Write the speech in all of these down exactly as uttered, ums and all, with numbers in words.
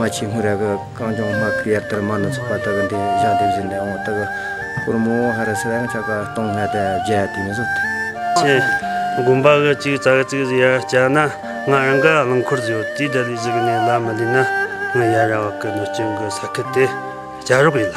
མ་ཆེ་སྔོན་ར་གི་གངས་ལྗོངས་དམག་གི་ཡར་དར་མ་ནི་ཚོགས་པ་དག་གི་འདི་གཞན་དེ་བཞིན་ནས་འོང་དག་གི་སྐོར་མོ་ཧ་ར་སི་རང་ཆ་ག་སྟོང་ལྔ་དང་བརྒྱ་དེ་མི་བཟོ་དེ། ཆེ། དགོན་པ་གི་གཅིག་རྩ་གི་གཅིག་ཡར་བཅར་ན་ང་རང་གི་རླངས་འཁོར་བཟོ་དེའི་ད་ལི་ཟིག་ནས་ལ་མི་ལི་ན་ང་ཡར་ར་བ་གི་ནོ་སྐྱོན་གི་ས་ཁུལ་དེ་བཅར་རོགས་ཡིན་ལ།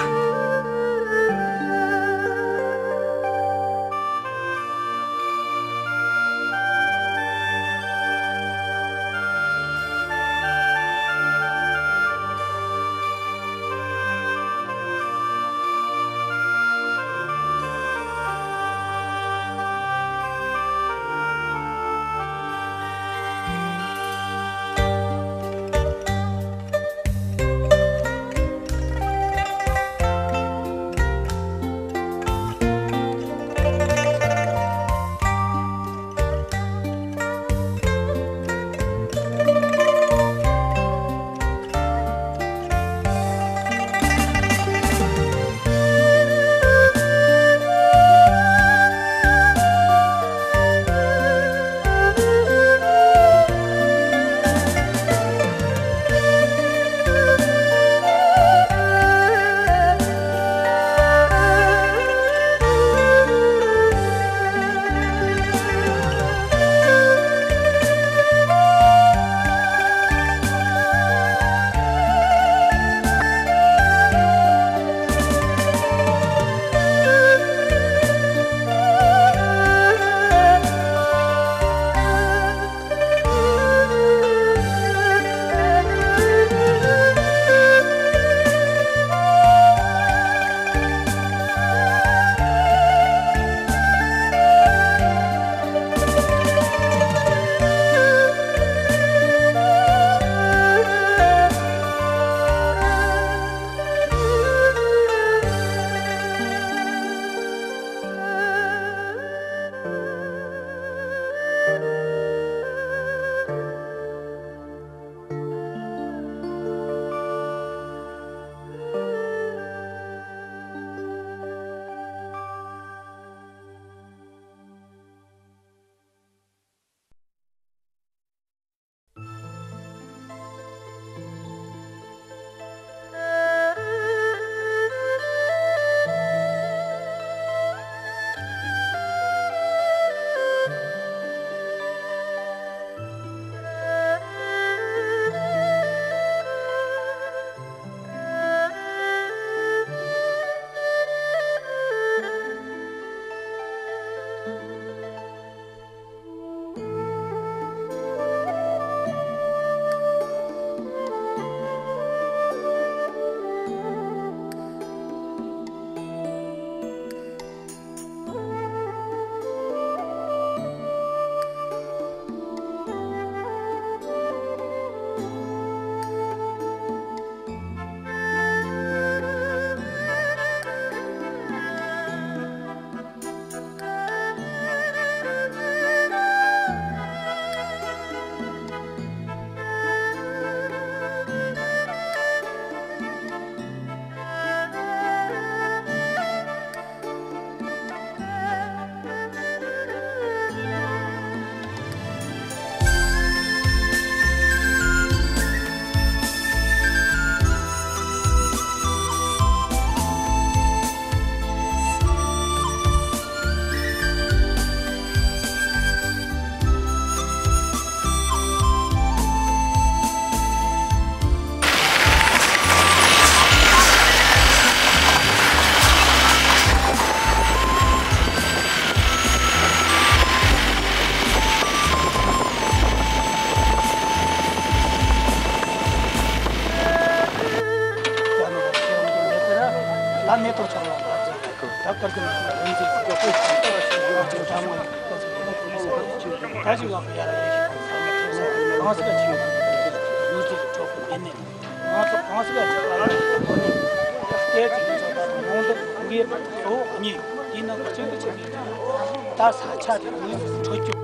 ང་ཚོ་གང་ཟག་གཅིག་ལ་ཡང་དངོས་གནས་སྐད་ཅིག་ཚོགས་པ་དང་ཡོང་འདུག་ངའི་གཙོ་བོ་གཉིས་ཡོད། དེའི་ནང་གི་གཅིག་ཏུ་ཆགས་ནས་ད་ས་ཆ་དེ་དངོས་སུ་འཕྲོད་རྒྱུ།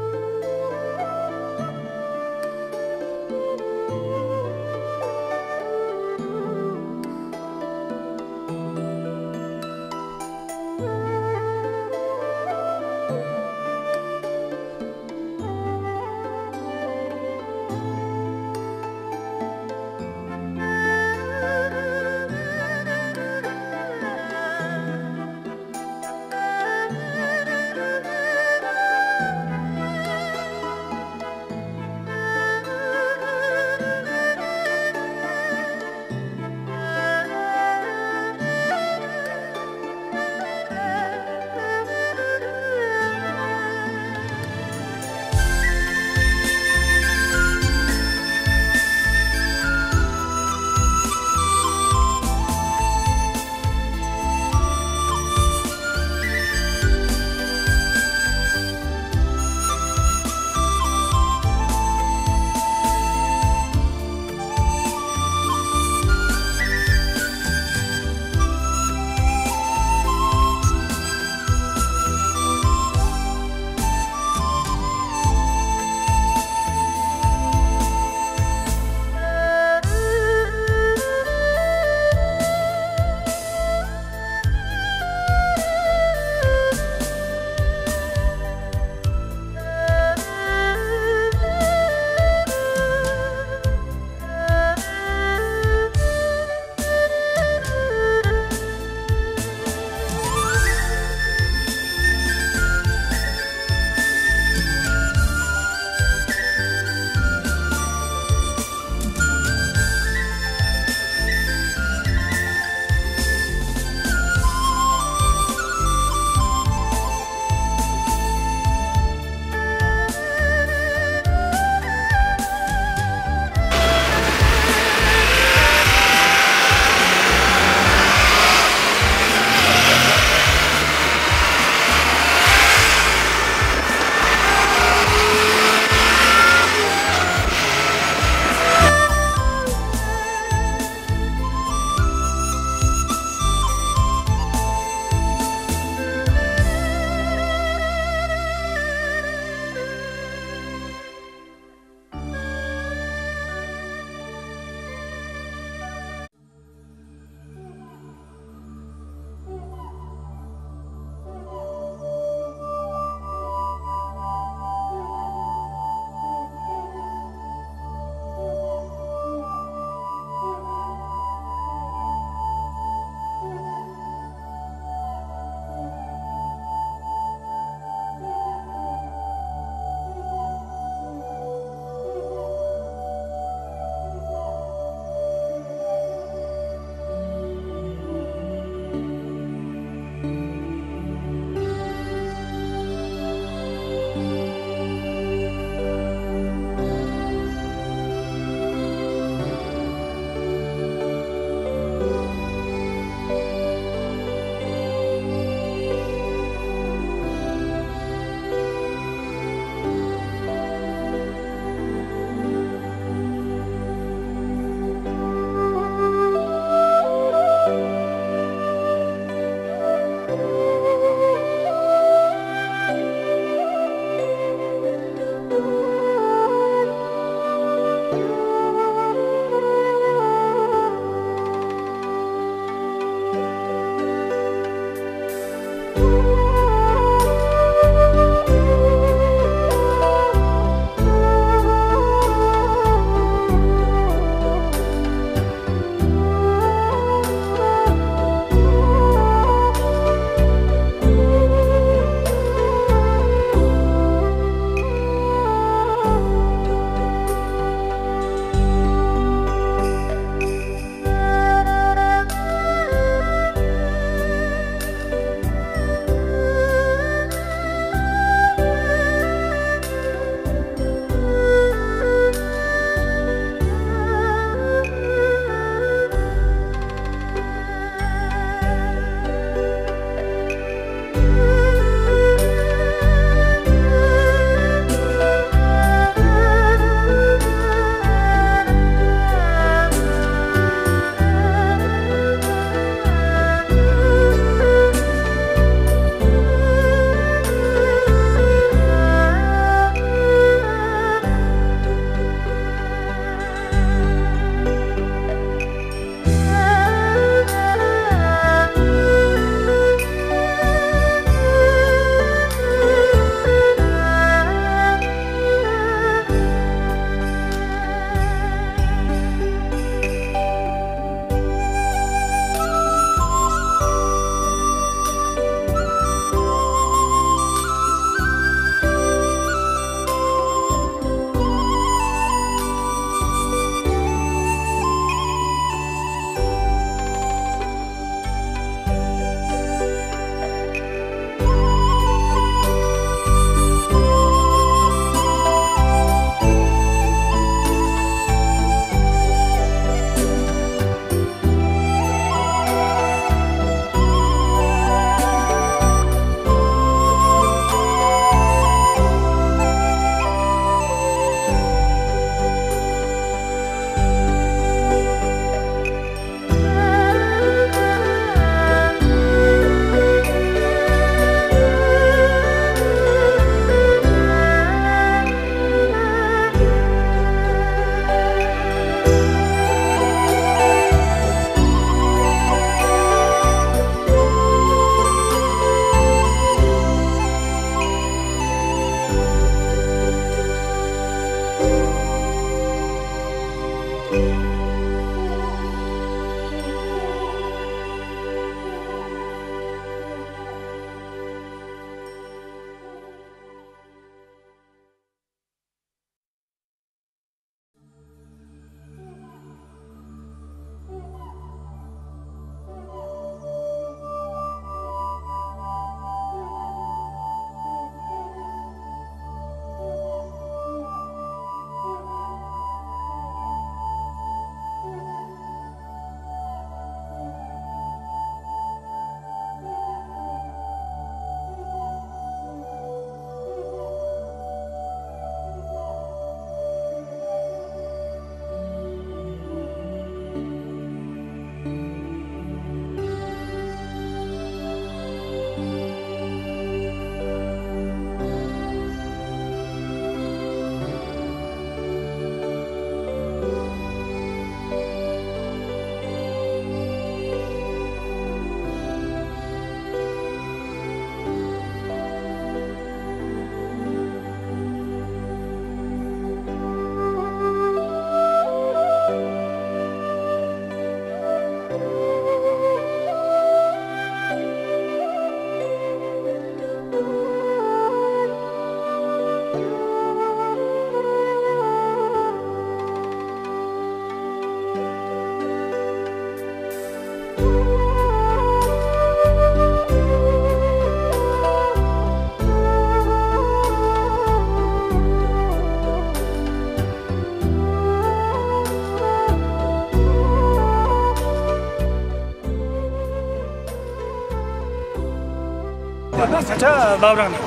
ས་ཆ་བླ་བྲང་ནས།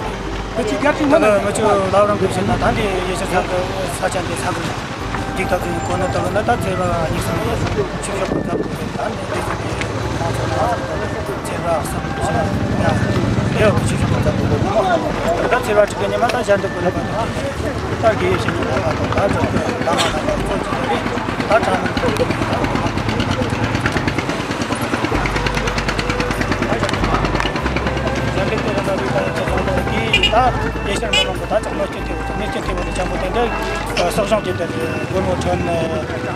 ད་ལྟ་ང་ཚོ་བླ་བྲང་གི་ཕྱིར་ན་ད་འདི་ཡེ་ཤེས་ས་ཁུལ་ས་ཆ་འདི་ས་ཁུལ་འདི་ད་ཚོད་གོ་ནོ་ལྟ་བུ་ན། ད་ཚེས་པ་གཉིས་གསུམ་ཡས་ཆུ་ཤོག་གི་ཚབ་ཏུ་ད་འདི་འདི་ཚོ་འདི་མང་ཚོགས་མང་ཚོགས་ཚེས་པ་གསུམ་ཡས་ལེའུ་གི་ཆུ་ཤོག་གི་ཚབ་ཏུ་གོ་ནོ། ད་ཚེས་པ་དྲུག་གི་ཉི་མ་ད་ཞལ་འདེབས་གོ་ལ་བ་ད་དགེ་བའི་བཤེས་གཉེན་ལ་ད་ད་ཚོད་ད་མ་ན་ད་ཚོད་ཅིག་ད་ད་ད་ད་ཡེ་ཤེས་མི་མང་གི་ད་ཅིག་གནོད་སྐྱོན་ཐེབས་པ་དང་གནོད་སྐྱོན་ཐེབས་པ་དང་ཅང་པོ་དེ་འདྲ་གསོག་སྦྱོང་བྱེད་དེ་སྒོར་མོ་ཁྲོན་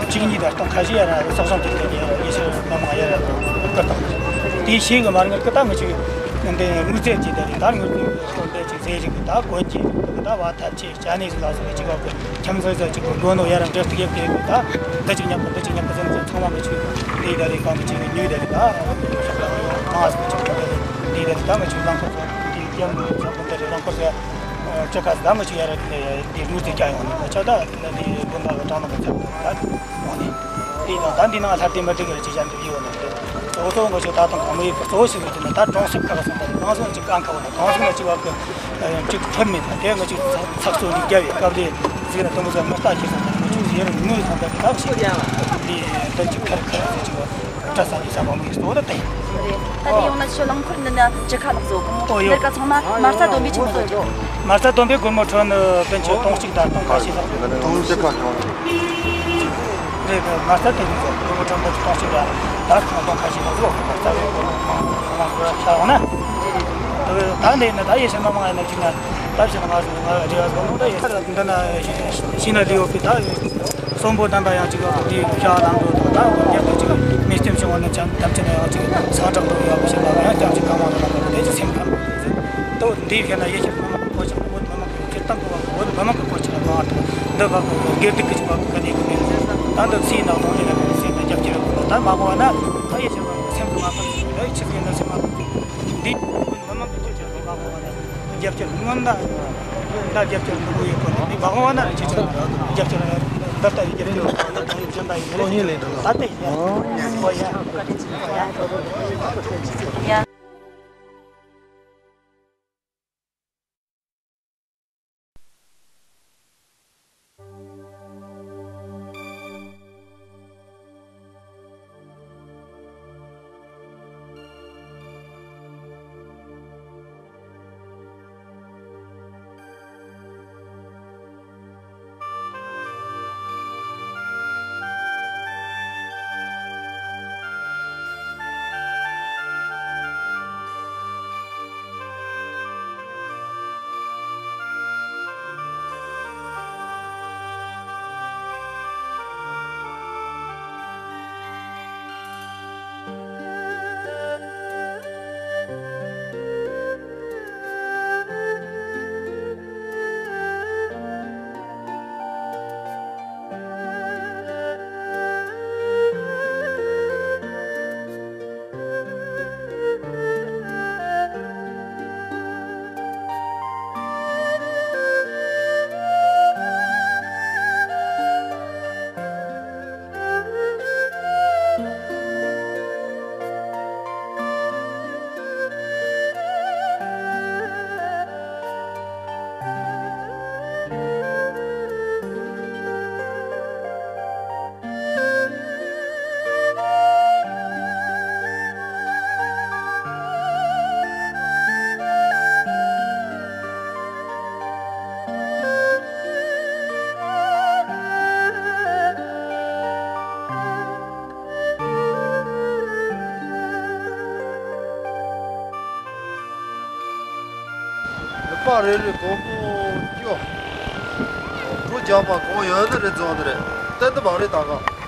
གཅིག་གཉིས་དང་སྟོང་ཁ་ཤས་ཡར་གསོག་སྦྱོང་བྱེད་དེ་ཡེ་ཤེས་མི་མང་ཡར་བསྐུར་དང་། དེའི་ཤེས་གི་མར་ངར་གི་ད་ངི་ཅིག་འདི་དངུལ་རྩིས་བྱེད་དེ་རེད། ད་དངུལ་རྩིས་སྟོན་པའི་ཅིག་ཟས་རིགས་ཀྱི་ད་གོན་གྱི་ད་བ་ཐབས་ཆེ། ཅ་ནེ་ཟི་ལ་སོགས་པའི་ཅིག་བ་གི་ཁྱིམ་ཚང་ཟ་ཅིག་གི་སྒོ་ནོ་ཡར་འབྲེལ་གཏུག་ཡེ་གི་ད་འདི་ཅིག་ཉམས་པ་འདི་ཅིག་ཉམས་པ་ཟེར་ནས་ཚང་མ་མི་ཅིག་འདི་ད་རེད། གང་གི་ཅིག་ཉུས་ད་རེད། ད་མང་ཟིག་ཅིག་འདི་ད་རེད། ད་མི་ཅིག་རླངས་འཁོར་ཟེར་འདི་རྒྱབ་ནས་ཚོགས་འདི་རེད། རླངས་འཁོར་ཟེར་ཅི་ག་ཟེར་ད་མི་ཅིག་ཡར་འདི་དངུལ་དེ་བསྐྱལ་ཡོང་ནས་མི་ཆ་ད་འདི་དགོན་པ་གི་གྲྭ་མི་གི་ཚབ་ད་འོང་ནས་འདི་དང་ད་འདི་ནང་ལྷ་ལྡན་མི་ལྡན་གི་ཅིག་བྱ་འདི་ཡོད་ནས་འདི་གཙོ་བོ་གཙོ་བོ་མི་ཅིག་ད་དང་གང་མི་ཡོད་གི་གཙོ་བོ་ཞིག་ཡོད་དེ་ནི་ད་གྲོང་གསེབ་ཁག་སོང་ད་གང་སོང་ཅིག་གང་ཁག་ན་གང་སོང་ན་ཅིག་བ་གི་གཅིག་ཐོན་མེད་ན་དེ་ང་ཅིག་ཚགས་ཚུད་ཅིག་རྒྱབ་ཡོད་སྐབས་དེ་ཟིག་ན་དུམ་བུ་ཟ་ངར་ལྟ་ཞིག་སོང་ད་ང་ཅིག་ཡེ་རུ་ངོས་སོང་ད་གི་ད་ཞིག་ཡ་འདི་འདི་ཅིག་ཁར་ཁར་ཟིག་ཅིག་བ་བཀྲ་ས་ཡི་ས་བ་མི་ཡི་སོ་ད་ད་ཡིན། རེད། ད་དེ་ཡོང་ན་ཆུ་རླངས་འཁོར་འདི་ན་ཅི་ཁ་ལག་བཟོ་གི་མོ་ཨོ་ཡོ། ལས་ཀ་ཚང་མ་མ་རྩ་བསྡོམས་པའི་ཆེན་མོ་བཟོ་རྒྱུ། མ་རྩ་བསྡོམས་པའི་སྒོར་མོ་ཁྲོན་ནི་དཔོན་ཆེ་སྟོང་གཅིག་དང་སྟོང་ཁ་ཤས་ལ། དུམ་བུ་ཅི་ཁ་ཁྲོན། རེད། མ་རྩ་དེ་ནི་སྒོར་མོ་ཁྲོན་དཔོན་ཆེ་སྟོང་གཅིག་དང་ད་ཁྲོན་སྟོང་ཁ་ཤས་ལ་བཟོ་མ་རྩ་བའི་སྒོར་མོ་ཁྲོན་ཁ་ཤས་ལ་ན། ད་འདི་ནི་ད་ཡེ་ཤེས་མི་མང་ཡིན་ན་ཅིག་ན་ད་བྱས་ན་ང་ཚོ་ང་རེ་བ་བཟོ་ནོ་ད་ཡེ་ཤེས་འདི་ན་ཤི་ན་ལི་ཡོད་པའི་ད། གསོན་པོ་དམ་པ་ཡང་ཅིག་འདི་ཤ་ལང་དུ་དང་ད་རྒྱབ་ཏུ་ཅིག་མི་སྟོན་བྱུང་བ་ནི་ཅང་དམ་ཅི་ན་ཡང་ཅིག་ས་དྲག་ཏུ་ཡོད་པ་ཞིག་ལ་ཡང་ཅང་ཅིག་གང་མང་དུ་ལ་དེ་ཅིག་སེམས་ཁམས་ཏོ་འདི་བྱས་ན་ཡེ་ཤེས་མི་མང་གི་གོ་ཆ་བོད་མི་མང་གི་སྤྱིར་བཏང་གི་བ་བོད་མི་མང་གི་གོ་ཆ་ལ་མང་དུ་འདི་བ་གི་སྒེར་སྡིག་གི་ཅིག་བ་གི་ག་ནས་གི་མེད་ད་འདི་སུའི་ནང་དོན་ཅི་ལ་གི་སེམས་ད་རྒྱབ་ཀྱི་རེད་གོ་ད་མ་གོ་བ་ན་ད་ཡེ་ཤེས་མི་མང་གི་སེམས་ཀྱི་མ་ཕམ་ཅིག་ད་ཡེ་ཤེས་ཀྱི་ན་སེམས་མ་ཕམ་ཅིག་འདི་བོད་མི་མང་གི་གོ་ཆ་ལ་མ་གོ་བ་ན། རྒྱབ་སྐྱོར་སྔོན་ད་ད་རྒྱབ་སྐྱོར་འདུག་ཡོད་པ་ནི་མ་འོངས་ན་ཅི་ཆ་རྒྱབ་སྐྱོར་ད་ལྟ་རྒྱབ་སྐྱོར་ད་ལྟ་ཡི་རྒྱབ་སྐྱོར་ད་ལྟ་ཡི་ཡ་ཨོ་ཡ། ལུག་པ་རེ་རེ་སྒོར་མོ་བཅུ། བུ་རྒྱག་པ་གང་ཡོད་ནི་རེད་རྫོང་ནི་རེད། ཏན་ཏན་མ་རེད་ད་ག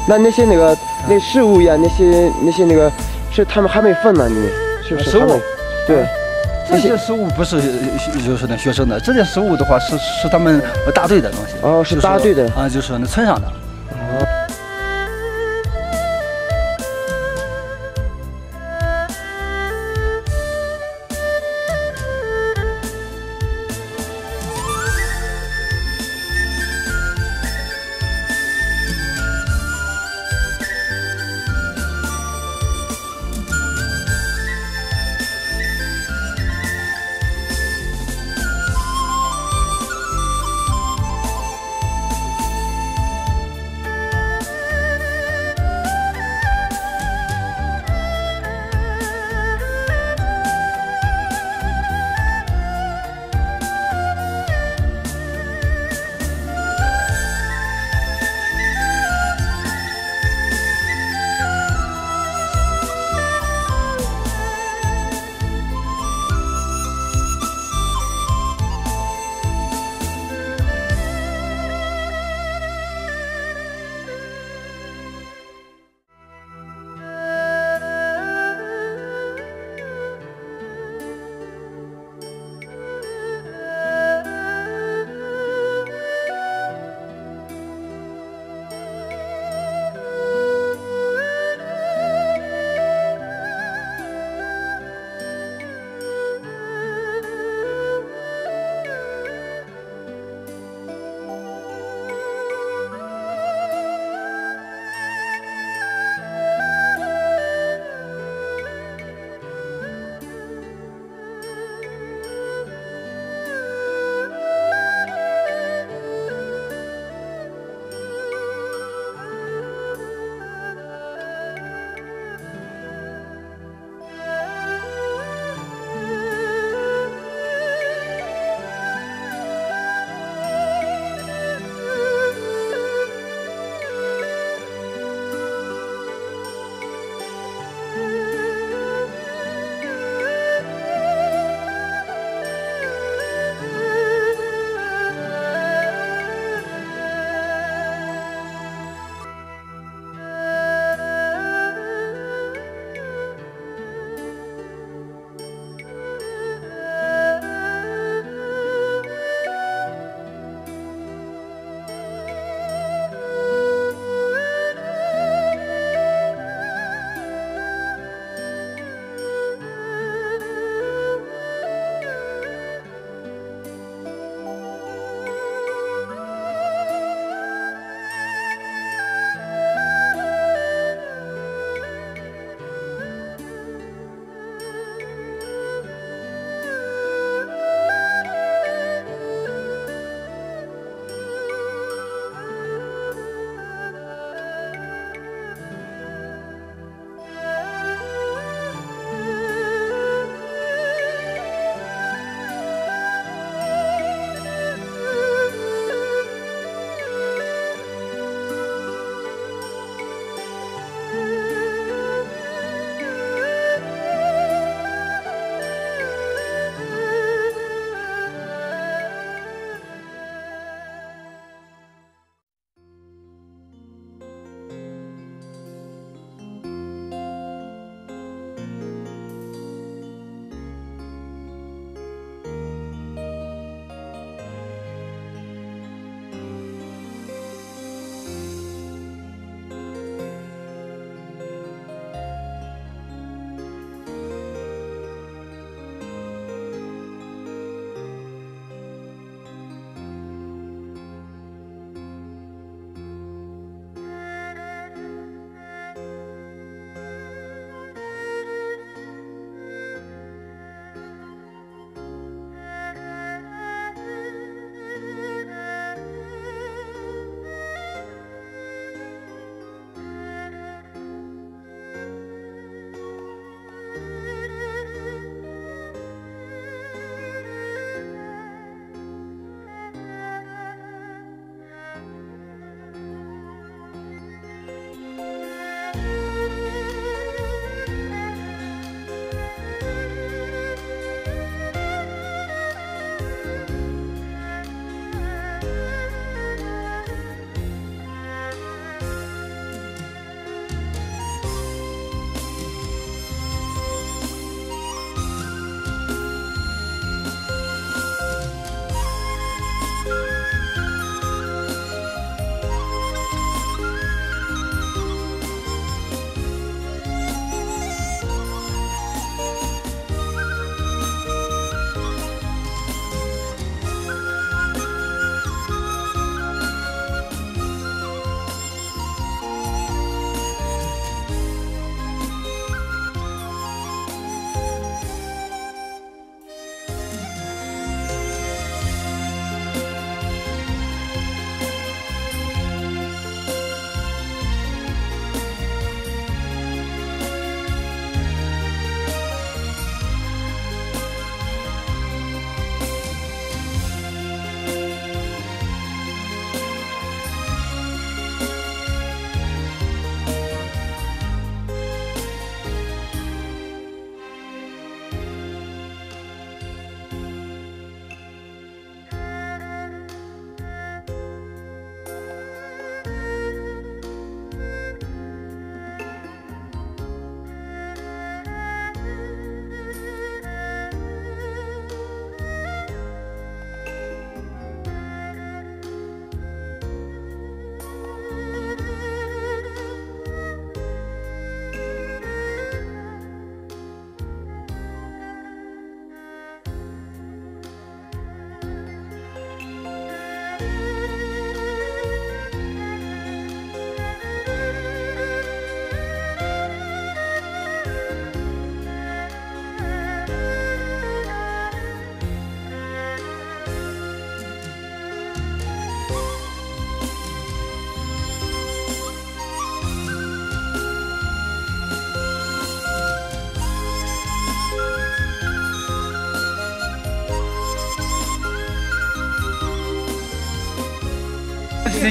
那那些那个那事务呀，那些那些那个是他们还没分呢，你是不是还没？食物。对，这些食物不是，就是那学生的，这些食物的话是是他们大队的东西。哦，是大队的。就是啊，就是那村上的。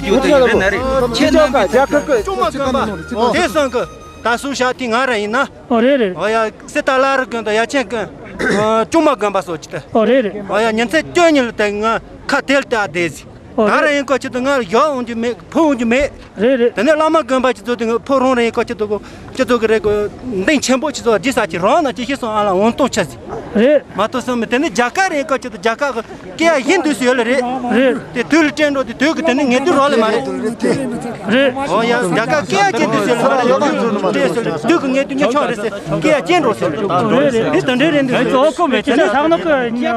རེད་ན་རེད། ཁྱེད་རྣམ་པའི་ཐད་ཀ་ཅུང་མ་དཀོན་པ་དེ་སང་གི་ད་སུ་ཤ་ཐི་ང་ར་ཡིན་ན། ཨོ་རེད་རེད། ཨོ་ཡ་སི་ཏཱ་ལ་རི་དགོན་དང་ཡ་ཆེན་དགོན། ཅུང་མ་དགོན་པ་སོགས་ཀྱི་ཏེ། ཨོ་རེད་རེད། ཨོ་ཡ་ཉིན་མཚན་བཅུ་གཉིས་ལ་དེ་ང་ཁ་དེལ་ཏེ་ཨ་བསྡད་ཟིན། ཨོ་ང་ར་རེད། ཡིན་ཀ་ཆེད་དུ་ང་ལ་ཡོག་འོང་རྒྱུ་མེད། ཕུ་འོང་རྒྱུ་མེད། རེད་རེད། དེ་ནས་བླ་མ་དགོན་པ་ཆེད་དུ་དེ་ཕུ་རོང་རེ་ཡིན་ཀ་ཆེད་དུ་གོ་ཆེད་དུ་གི་རེ་གོ་འདེང་ཆེན་པོ་ཆེད་དུ་རྗེས་ས་ཆེ་རང་ན་ཅི་ཤེས་སོང་ཨ་ལ་འོང་གཏོང་ཆ་ཟིན། རེད། མ་གཏོགས་སོང་མི་དེ་ནས་རྒྱ་གར་རེ་ཡིན་ཀ་ཆེད་དུ་རྒྱ་གར་གི་སྐད་ཡ་ཡིན་དུས་སུ་ཡོད་ལ་རེད། རེད། དེ་དུས་ལ་སྤྲད་འགྲོ་དེ་དུས་ཀྱི་དེ་ནི་ངེས་དུས་རོགས་ལས་མ་རེད། རེད། ཨོ་ཡ་རྒྱ་གར་སྐད་ཡ་ཅན་དུས་སུ་ཡོད་ལ་མ་རེད། དུས་ཀྱི་ངེས་དུས་ཉོ་ཆོག་རེད་ཟེར་སྐད་ཡ་ཅན་འགྲོ་ཟེར། རེད་རེད། དེ་དུ་འདྲའི་རེད་འདུག་ཨོ་ཁོ་མེད་ཅེ་ནི་ཐག་ནོ་ཀ་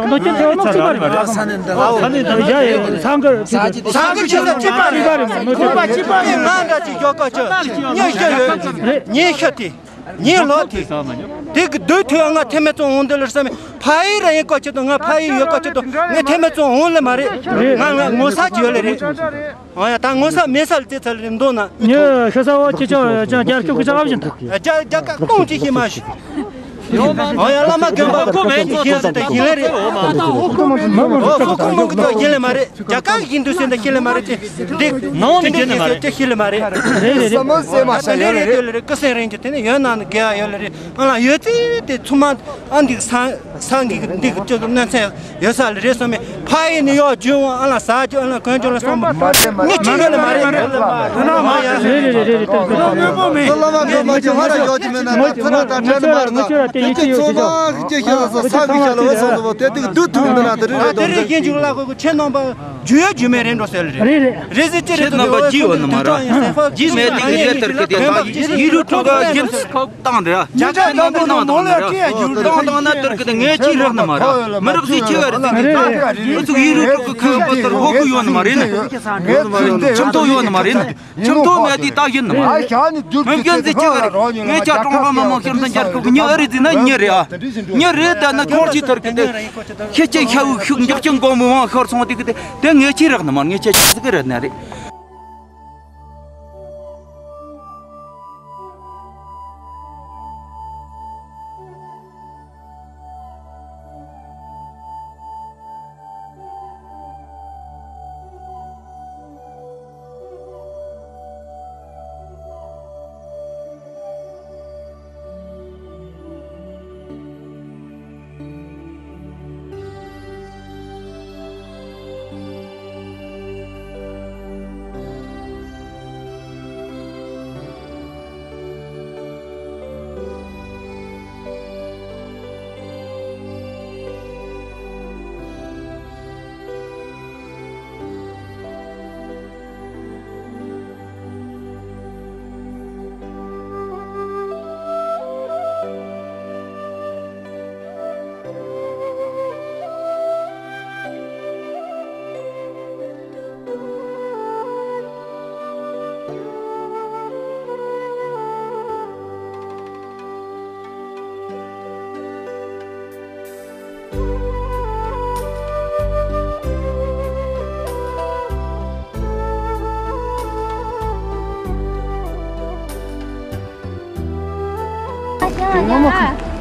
ནོ་ཅེ་ཐེ་བ་ནོ་ཅི་པ་རེད། ས་ནི་འདི་ལ་ས་ནི་འདི་ཡ་ཡ་ས་གི་ས་གི་ཅི་ས་ཅི་པ་རེད། ཁོ་པ་ཅི་པ་ཡིན་ང་འདྲ་ཅི་ཡོད་ཀ་ཅི་ཉེ་ཤ་ཡོད། རེད། ཉེ་ཤ་དེ། ངའི་ལོ་དེ། དེ་གི་སྡོད་ཐུབ་ང་ཐེ་མེ་ཙོང་འོང་འདི་ལ་བསམ་མེད་ཕ་ཡི་ར་ཡིན་ཀ་ཆེད་དུ་ང་ཕ་ཡི་ཡོད་ཀ་ཆེད་དུ་ངས་ཐེ་མེ་ཙོང་འོང་ལེ་མ་རེད། ང་ང་ངོ་ས་ཅི་ཡོད་ལེ་རེད། ཨོ་ཡ་ད་ངོ་ས་མེད་ས་ལ་བལྟས་ཚར་ལེ་མདོ་ན། ཉི་ཤ་ས་བ་ཅི་ཅང་ཅང་རྒྱ་སྐྱོ་གི་ཅག་བཞིན་ད། རྒྱ་རྒྱ་ཀ་ཏོང་ཅི་ཤེས་མ་ཤི། ཨོ་ཡ་བླ་མ་དགོན་པ་ཀོ་མེད་ཅི་ཤེས་ཟེར་ད་ཡིན་ལེ་རེད། ཨོ་ཁོ་ཁོ་མང་གི་ད་ཡིན་ལེ་མ་རེད། རྒྱ་གར་གྱི་ཡིན་དུས་ཟེར་འདི་ཤེས་ལེ་མ་རེད་ཅེ། འདི་ནང་ནས་བྱེད་ནི་མ་རེད། ཅེ་ཤེས་ལེ་མ་རེད། རེད་རེད་རེད། བསམ་བློ་ཟེར་མ་ཤ་ཡོད་རེད་རེད། ཀུ་སེང་རེད་ཀྱི་དེ་ནི་ཡོད་ན་ནི་དགེ་བ་ཡོད་ལེ་རེད། ཨ་ལ་ཡོད་ཚེ་དེ་ཚུ་མ་ཨ་འདི་སང་སང་གི་འདི་གི་ཅོ་གི་གནོད་འཚེ་ཡོད་ས་ལེ་རེད་སོང་མེད་ཕ་ཡི་ནི་ཡོད་རྒྱུ་ཨ་ལ་ཟ་རྒྱུ་ཨ་ལ་གོན་རྒྱུ་ལ་སོང་མ་ངས་ཅི་ཡོད་ལེ་མ་རེད། རེད་རེད་རེད་རེད། བླ་མ་དགོན་པ་ཅིག་ང་ར་ཡོད་ཀྱི་མེད་ན་ང་ཚོ་ལ་ད་དྲན་ནི་མ་རེད་ད། དེ་ཚོ་མ་གི་ཅེ་ཤེས་ལ་སོ་ས་གི་ཤ་ལ་བ་སོང་ཟོ་བ་དེ་དེ་སྡུག་ཐུག་འདི་ན་དེ་རེད་རེད་དོ། དེ་རེད་ཁྱེད་འཇུག་ལ་གོ་གོ་ཁྱེད་རྣམ་པ་རྒྱུས་ཡོད་རྒྱུས་མེད་རེད་འགྲོ་ཟེར་ལེ་རེད། རེད་རེད་ཟེར་ཅི་རེད་ཁྱེད་རྣམ་པ་རྒྱུས་ཡོད་ནི་མ་རེད། རྒྱུས་མེད་དེ་ངས་ལྟར་གི་དེ་ད་ཡི་རུ་ཀྲུང་ག་ཁྱེད་ཁ་བཏང་རེད། ཇ་ཁ་ནང་དུ་ནང་དང་ནི་རེད། བཏང་བཏང་ན་ལྟར་གི་དེ་ངས་ཁྱེད་རག་ནི་མ་རེད། མི་རག་ཟིག་ཁྱེད་ག་རེད་ཟེར་གི་ད་ཨུ་ཚུགས་ཡི་རུ་ཀྲུང་གི་ཁ་བ་ལྟར་ཧོ་གི་ཡོད་ནི་མ་རེད་ནི། ཁྱིམ་ཐོག་ཡོད་ནི་མ་རེད་ནི། ཁྱིམ་ཐོག་མེད་དེ་ད་ཡིན་ནི་མ་རེད། མི་རྒན་ཟིག་ཁྱེད་ག་རེད། ངས་ཁྱེད་ཀྲུང་ཧྭ་མི་དམངས་སྤྱི་མཐུན་རྒྱལ་ཁབ་ཀྱི་མྱི་ཨ་རི་ཟིག་ན་མྱི་རེད་ཨ། མྱི་རེད་ད་ན་ཁོང་ཅི་ལྟར་གི་དེ། ཁྱེད་ཀྱི་ཤ་བུ་ཤུགས་མགྱོགས་ཀྱི་མགོ་མི་དབང་ཤོར་སོང་དེ་གི་དེ་དེ་ངས་ཁྱེད་རག་ནི་མ་ངས་ཁྱེད་ཆགས་ཟིག་རེད་ན་རེད།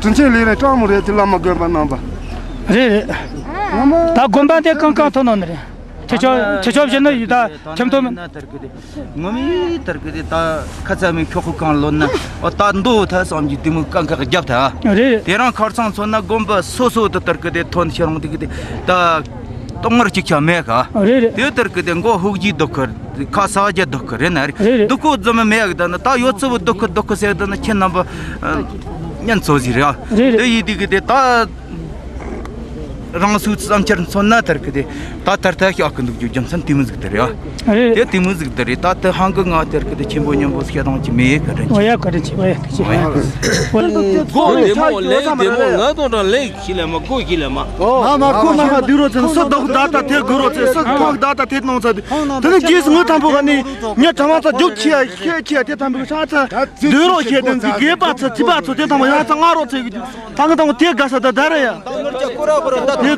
དྲིན་ཆེན་ལས་རིང་སྤྲང་མོ་རེད་ཀྱི་བླ་མ་དགོན་པ་རྣམ་པ། རེད་རེད། ད་དགོན་པ་དེ་གང་གང་ཐོན་ནོ་ནི་རེད། ཁྱེད་ཆོ་ཁྱེད་ཆོ་བཞིན་ནི་ཡི་ད་ཁྱིམ་ཐོན་མིན། ངོ་མི་ལྟར་གི་དེ་ད་ཁ་ཚ་མི་ཁྱོ་ཁུ་གང་ལོན་ན་ཨོ་ད་མདོ་ཐ་བསམ་གྱི་དེ་མོ་གང་ག་རྒྱབ་ཐ། རེད། དེ་རང་ཁར་ཚང་མཚོན་ན་དགོན་པ་སོ་སོ་དུ་ལྟར་གི་དེ་ཐོན་ཤེས་རུང་དེ་གི་དེ་ད་གཏོང་ངར་ཅིག་ཆ་མེད་ག། རེད་རེད། དེ་ལྟར་གི་དེ་མགོ་ཧུག་ཅིག་སྡུག་གི་ཁ་ས་རྒྱ་སྡུག་གི་རེད་ན་རེད། རེད་རེད། སྡུག་གོ་ཙམ་མེད་གི་ད་ན་ད་ཡོད་ཚོ་བུ་སྡུག་གི་སྡུག་གི་ཟེར་ད་ན་ཁྱེད་རྣམ་པ་ཉན་ཚོ་ཟིག་རེད། རེད་རེད། དེ་ཡིན་དེ་གི་དེ་ད། རང་སུ་བསམ་འཆར་མཚོན་ན་ལྟར་གི་དེ་ད་ལྟར་ད་ཤག་གི་འདུག་རྒྱུ་རྒྱུ་མཚན་དེ་མོ་ཟིག་དེ་རེད་ཨ། རེད། དེ་དེ་མོ་ཟིག་དེ་རེད། ད་དེ་ཧང་གི་ང་ལྟར་གི་དེ་ཆེན་པོ་སྙོམས་པོ་སྐྱེ་སྟངས་ཀྱི་མེད་ག་དྲན་ཆེ། ཨོ་ཡ་ག་དྲན་ཆེ། ཨོ་ཡ་ག་དྲན་ཆེ། ཨོ་ཡ། སྒོ་བདེ་མོ་ལས་བདེ་མོ་ང་དང་དྲང་ལས་ཤི་ལས་མ་སྒོ་ཤི་ལས་མ། ང་མ་སྒོ་མ་མ་དུས་རོ་ཚེ་སུ་བདག་བདག་ད་དེ་དགོས་རོ་ཚེ་སུ་ཕག་བདག་ད་དེ་གནང་ཚ་དུས་དེ་ནི་རྗེས་སུ་ངུ་ཐང་པོ་ག་ནི་ཉ་གྲ་མ་ཚ་རྒྱུག་ཆེ་ཡ་ཤེས་ཆེ་ཡ་དེ་ཐང་པོ་ཤ་ཚ་དུས་རོ་ཤེས་དེ་ཚི་དགེ་པ་ཚ་ཚི་པ་ཚོ་དེ་ཐང་པོ་ཡ་ཚ་ང་རོ་ཚེ་གི་རྒྱུ། ད་ང་དང་དེ་དགའ་ས་ད་ད་རེད་ཡ། དེ་ཚོ།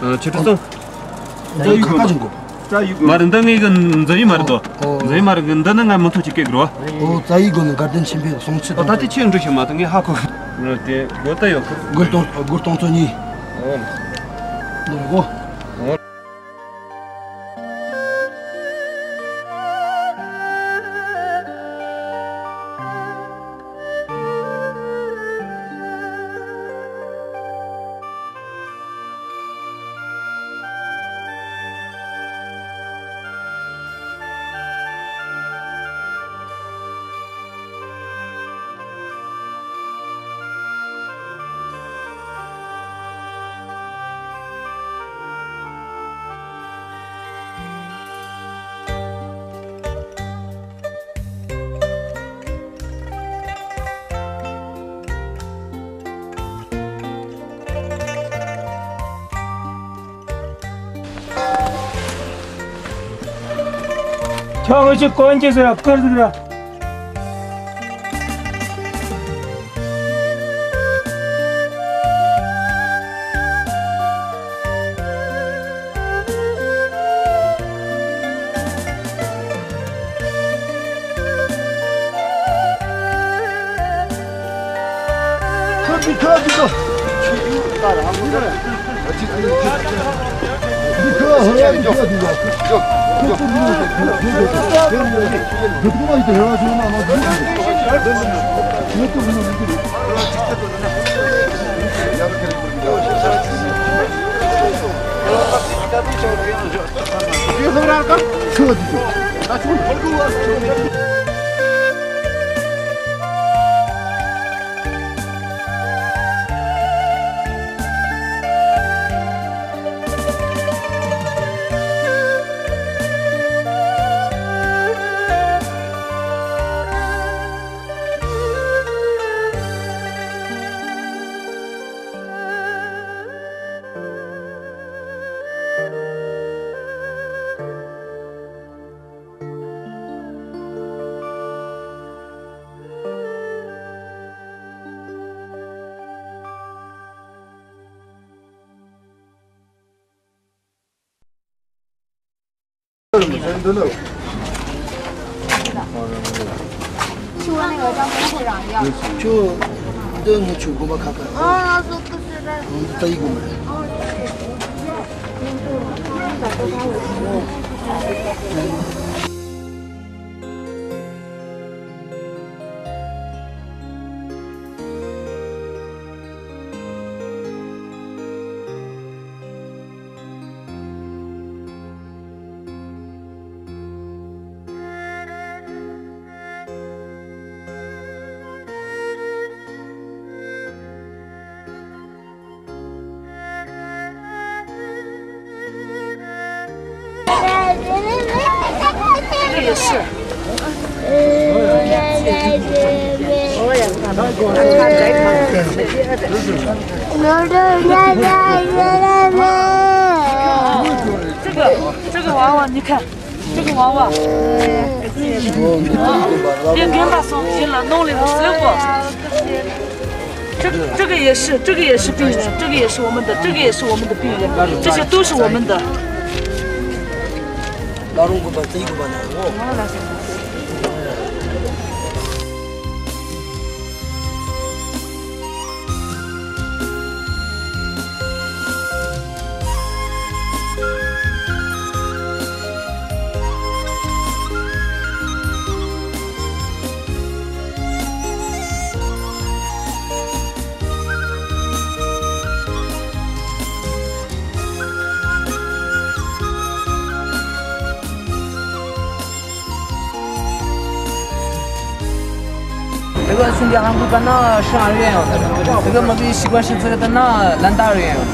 ཨ། ཆུ་ཁྲི་སོང་། རྩ་ཡི་སྒོ་ནས། རྩ་ཡི་སྒོ་མ་རེད། འདི་ངའི་གི་རྩ་ཡི་མ་རེད་དོ། ཨོ། རྩ་ཡི་མ་རེད། འདི་ནི་ང་མི་ཐུག་ཅིག་སྐད་དགོས་རོ། ཨོ། རྩ་ཡི་སྒོ་ནས་དགའ་ལྡན་ཆོས་འཕེལ་སོང་ཆུ། ཨོ། ད་ལྟ་ཁྱོད་འགྲོ་ཤི་མ་ཐུབ། ངས་ཧ་གོ། དེ་སྒོ་ད་ཡོད་གི། སྒོ་སྟོང་། སྒོ་སྟོང་ཚོ་གཉིས། ཨོ། འདི་སྒོ། ཨོ། ཁྱོད་འུ་ཅག་གོན་གྱི་ཟེར་བ་བསྐུར་ཟིག་ར། ཁྱོད་འདི་ངས་ཁྱོད་དགོན་པ་ཁ་ཁ། ཨ། ཨ། བཟོ་ཏི་སི་ར། འདི་ཏ་ཡི་དགོན་པ་རེད། ཨོ། 这个娃娃，你看，这个娃娃。 ཨོ། འདི་ཏ་ཡི་དགོན་པ་རེད། 别跟他送，行了，弄了，随我。 这，这个也是，这个也是病人，这个也是我们的，这个也是我们的病人，这些都是我们的。 བླ་རུང་དགོན་པ་ཏ་ཡི་དགོན་པ་ནས། ཨོ། དེ་ག་ཆུང་གི་ཧང་གུ་ག་ན་ཧྲང་རེ་ཡང་། དེ་ག་མ་གི་ཤི་ག་ཤི་ཚེ་ག་ན་ལན་ད་རེ་ཡང་།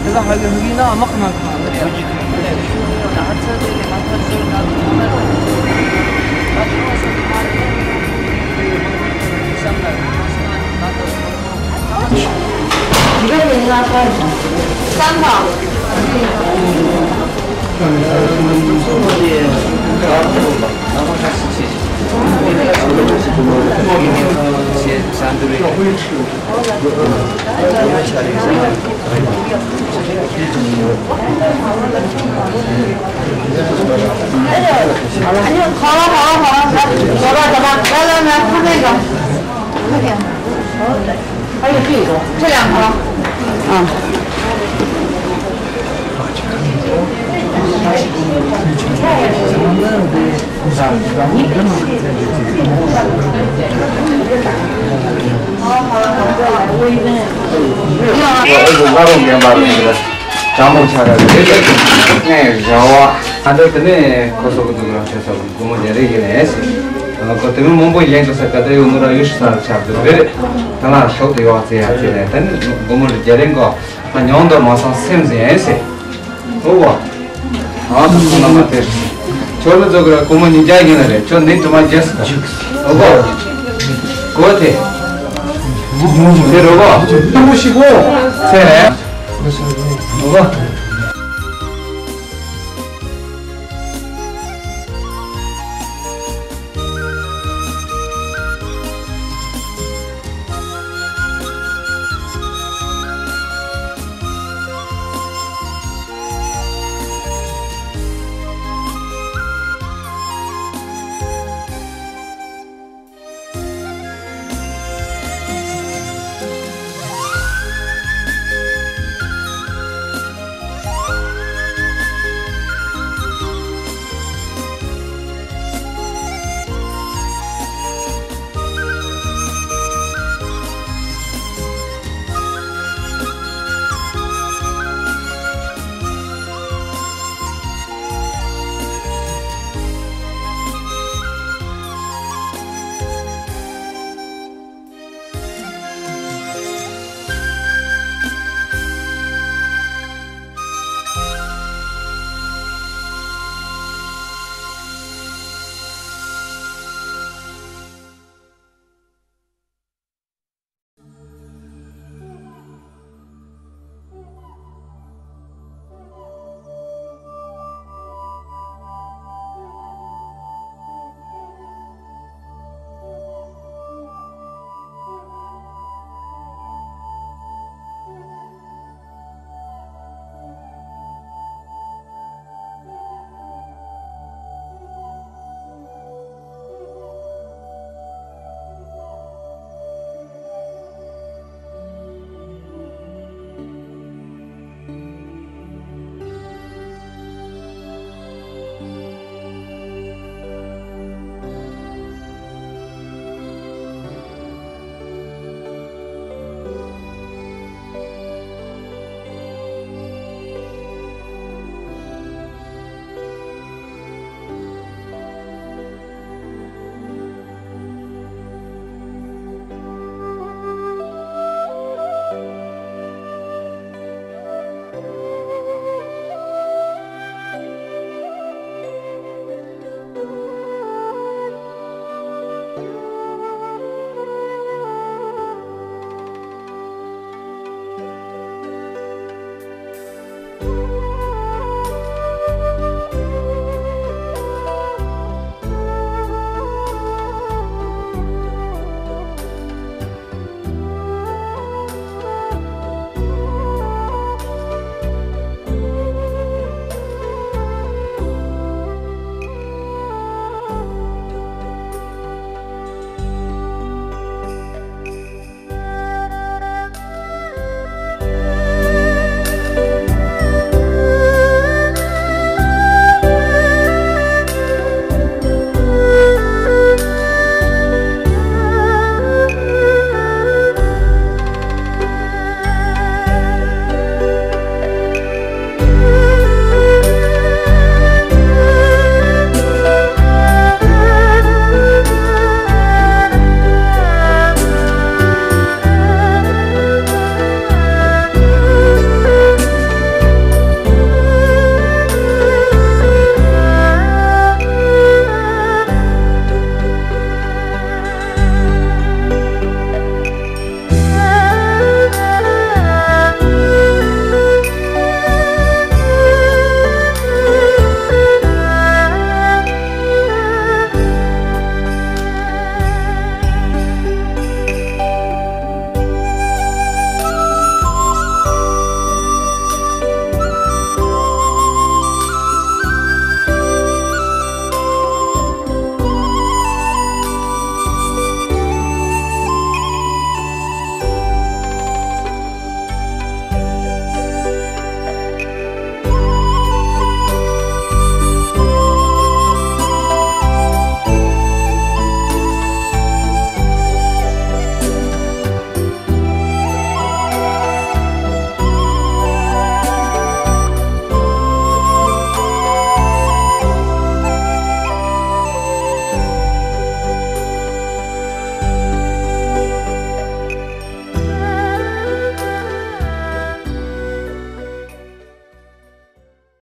དེ་ག་ཧ་གི་ཧུ་གི་ན་དམག་ན་གི་ཧ་གི་རེ་ཡང་། ལ་རོ་རྒན་པ་རེད། ལྕགས་མོ་ཆ་ར་རེད། ངས་རེ་བ། ཨ་འདྲ་དེ་ནས་ཁོ་ཚོ་གི་འདུག་ར་ཆ་ཚ་སྒོར་མོ་བརྒྱ་རེ་ཡིན་ནས་ཟེར། ཁོ་དེ་མོ་མང་པོ་ཡན་ཆོག་ས་ག་ད་ཡོད་ནོ་ར་ཡོད་ཤི་ས་ར་ཆ་དེ་རེད། ད་ལ་ཤོག་དེ་ཡོད་ཚེ་ཡ་ཚེ་ནས་ད་ནི་སྒོར་མོ་རེ་བརྒྱ་རེ་འགོ་ང་ཉོང་དོ་མ་སང་སེམས་ཟེར་ཡན་ཟེར། ཨོ་བ། ཨ་ད་ཁོ་ན་མ་དེར། ཁྱོད་ལ་ཚོ་གི་ར་སྒོར་མོ་ཉིས་བརྒྱ་ཡིན་ལ་རེད། ཁྱོད་ནི་དུ་མ་རྒྱ་ཟེར་ད། ཨོ་བ། གོ་དེ། དེ་རོ་བ། ཏུ་ཤི་གོ། ཚེ་རེད། ཨོ་བ།